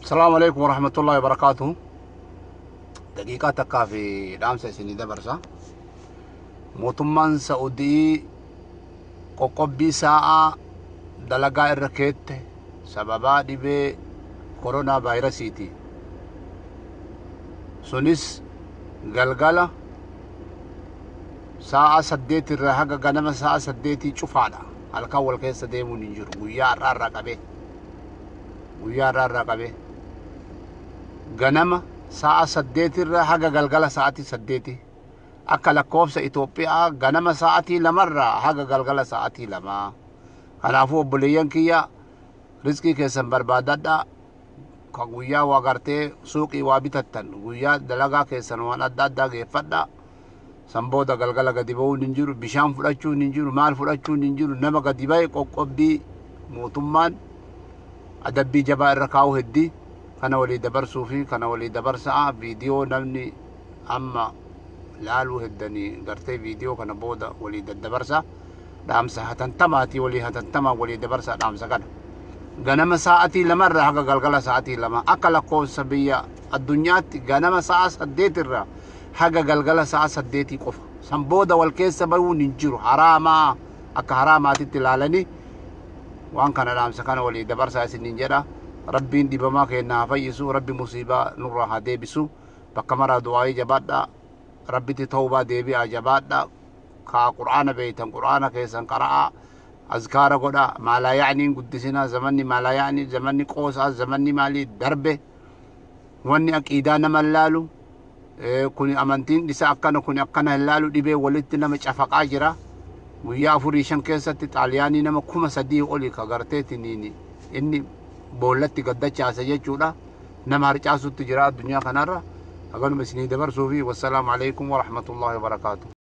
Asalaamu alaikum warahmatullahi wabarakaatuhu. Daqiiqaa takkaa fi dhaamsa isinii dabarsa. Mootummaan Sa'udii qoqqobbii sa'aa dalagaa irra keette sababaa dhibee koronaa vaayirasiiti. Sunis galgala sa'a 8 irraa haga ganama sa'a 8 cufaadha. Halkan wal keessa deemuun hin jiru. Guyyaa har'aa irraa qabee. Guyyaa har'aa irraa qabee. Ganama sa'a 8 irraa haga galgala sa'aatii 8. Akka lakkoofsa Itoophiyaa ganama sa'aatii 2 irraa haga galgala sa'aatii 2. Kanaafuu obboleeyyan kiyya, rizqii keessan barbaadadha. Ka guyyaa waa gartee suuqii waa bitattan, guyyaa dalagaa keessan waan adda addaa geeffadha. San booda galgala gadi ba'uun hin jiru, bishaan fudhachuun hin jiru, maal fudhachuun hin jiru. Nama gadi ba'e qoqqobbii mootummaan adabbii jabaa irra kaa'uu heddi. Kana walii dabarsuu fi kana walii dabarsa'a. Viidiyoo namni amma laaluu heddanii gartee viidiyoo kana booda walii daddabarsa. Dhaamsa hatantamaatii walii hatantamaa walii dabarsa dhaamsa kana. Ganama sa'aatii 2 irraa haga galgala sa'aatii 2, akka lakkoofsa biyya addunyaatti ganama sa'a 8 irraa haga galgala sa'a 8 qofa. San booda wal keessa bayuun hin jiru. Haraamaa, akka haraamaatitti ilaalanii waan kana dhaamsa kana walii dabarsaa isiniin jedha. Rabbiin dhibamaa keenya haa fayyisu. Rabbi musiibaa nurraa haa deebisu. Bakka maraa du'aayii jabaadha. Rabbitti tawbaa deebi'aa, jabaadha. Kaa Qur'aana beeytan Qur'aana keessan qara'aa. Azkaara godha. Maalaa yaa'niin guddisinaa. Zamanni maalaa yaa'ni, zamanni qoosaa, zamanni maalii darbe. Wanni aqiidaa nama hin laalu. Kuni amantiin isa akkana, kuni akkana hin laalu. Dhibee walitti nama cafaqaa jira. Guyyaa 4 5 keessatti Xaaliyaanii nama 3000 oli ka garteetiniin inni boollatti gaddachaase jechuudha. Nama harcaasutti jira addunyaa kanarra. Haganuma isinii dabarsuu fi wassalaamu alaikum warahmatullahi wabarakaatu.